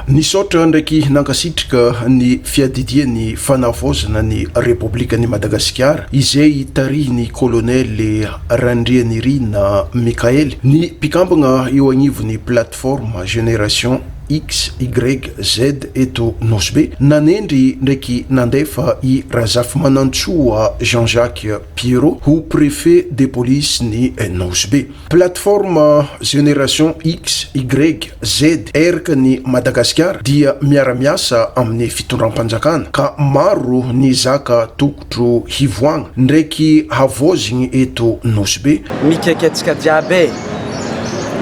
Nisaotra ndraiky nankasitraka ny Fiadidian'ny Fanavaozana ny Repoblikan'i Madagasikara izay tarihin'ny Kolonely Randrianirina Mickaël ny mpikambana eo agnivon'ny Plateforme Génération XYZ eto Nosy Be, nanendry ndraiky nandefa i Razafimanantsoa Jean Jacques Pierrot ho Préfet de Police ny Nosy Be. Plateforme Génération X, Y, Z eraka ny Madagasikara dia miara-miasa amin'ny fitondram-panjakana ka maro ny zaka tokotro hivoagna ndraiky havaozigny eto Nosy Be. Mikaiky antsika jiaby e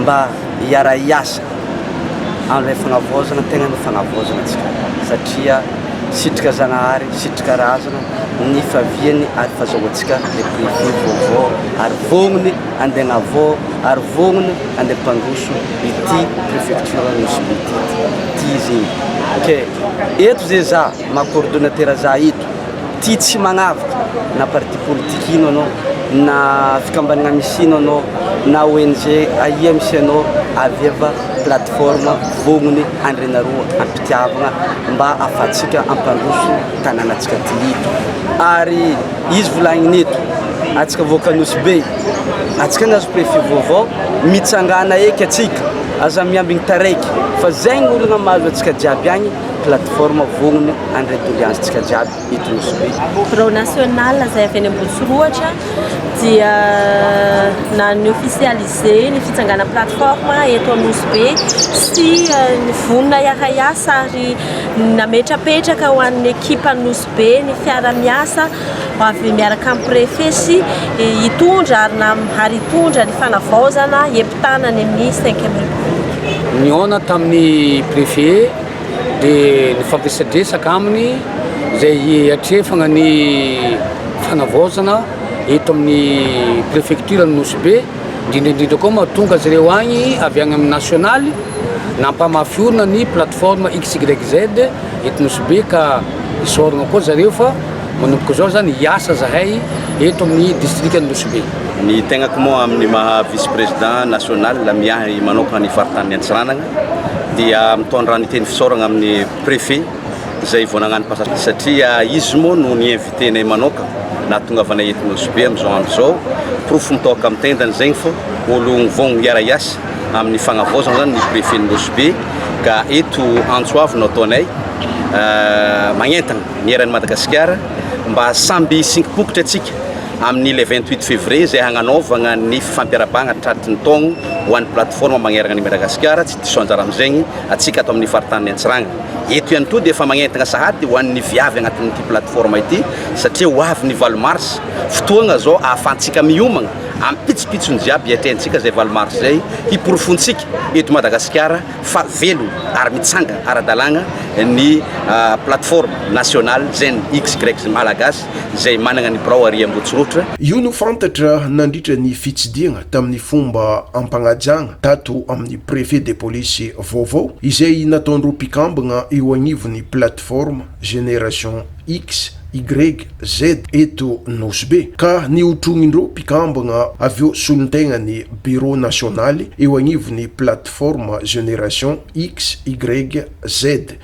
mba hiara-hiasa amin'ilay fagnavaozana, tegna ny fagnavaozana antsika satria sitraka Zagnahary, sitraka razana ny faviany ary fazahoantsika le préfet vaovao ary vognony andeha agnavao ary vognony andeha ampandroso ity préfecture Nosy Be ity, ty izy igny ke eto ze za maha coordonnateur za eto ty tsy magnavaka na parti politique ino anao na fikambanana misy ino anao na ONG aia misy anao aviava plateforme vognony andrenaroa ampitiavagna mba ahafahantsika ampandroso tanànantsika ty eto ary izy volagniny eto atsika voaka Nosy Be atsika nahazo préfet vaovao mitsangana eky atsika aza miambigny taraiky fa zegny olagna mahazo atsika jiaby agny plateforme vognony andre doléance tsika jiaby eto Nosy Be. Birao national izay avy any Ambohitsorohitra dia na ny officialisé ny fitsanganana plateforme eto Nosy Be sy ny vonona hiara-hiasa ary nametrapetraka ho an'ny ekipa Nosy Be ny fiara-miasa avy miaraka amin'ny préfet sy hitondra ary na ary hitondra ny fanavaozana hepitana any amin'ny cinquième république. Nihaona tamin'ny préfet dia nifampiresadresaka aminy izay hiatrefana ny fanavaozana eto amin'ny préfecture ny Nosy Be, indrindra indrindra koa mahatonga azy ireo agny avy agny amin'ny nasionaly nampamafy orina ny plateforme XYZ eto Nosy Be ka isaorana koa zareo fa manomboka izao zany hiasa zahay eto amin'ny distrikan'i Nosy Be. Ny tegnako moa amin'ny maha vice président national miahy manokana ny faritanin'i Antsiranana dia mitondra ny teny fisaorana amin'ny préfet izay vao nagnano passation satria izy moa no ni-invité-nay manokana nahatongavanay eto Nosy Be amin'izao andro izao. Porofo mitaoka amin'ny tendany zegny fa ologno vogno hiara-hiasa amin'ny fagnavaozana zany ny préfet ny Nosy Be ka eto antso avo no ataonay magnentana ny eran'i Madagasikara mba samby hisinkim-pokotra antsika amin'ny le 28 février izay hagnanaovagna ny fifampiarabagna tratry ny taogno ho an'ny plateforme magnerana an'i Madagasikara. Tsy diso anjara amin'izegny atsika ato amin'ny faritanin'i Antsiranga. Eto ihany koa dia efa magnentana sahady ho an'ny viavy agnatin'ity plateforme ity satria ho avy ny 8 mars, fotoagna zao ahafahantsika miomagna amin'ny pitsopitsony jiaby hiatrehantsika izay 8 mars izay, hiporofontsika eto Madagasikara fa velogno ary mitsanga ara-dalàgna ny plateforme nationale Gen XY Malagasy izay managna ny birao ary Ambohitsorohitra. Io no fantatra nandritra ny fitsidihana tamin'ny fomba ampagnajagna tato amin'ny Préfet de Police vaovao izay nataon'ireo mpikambagna eo agnivon'ny Plateforme Génération X, Y, Z eto Nosy Be ka nihotrogn'ireo mpikambagna avy eo solontegnan'ny Bureau nasionaly eo agnivon'ny Plateforme Génération X, Y, Z.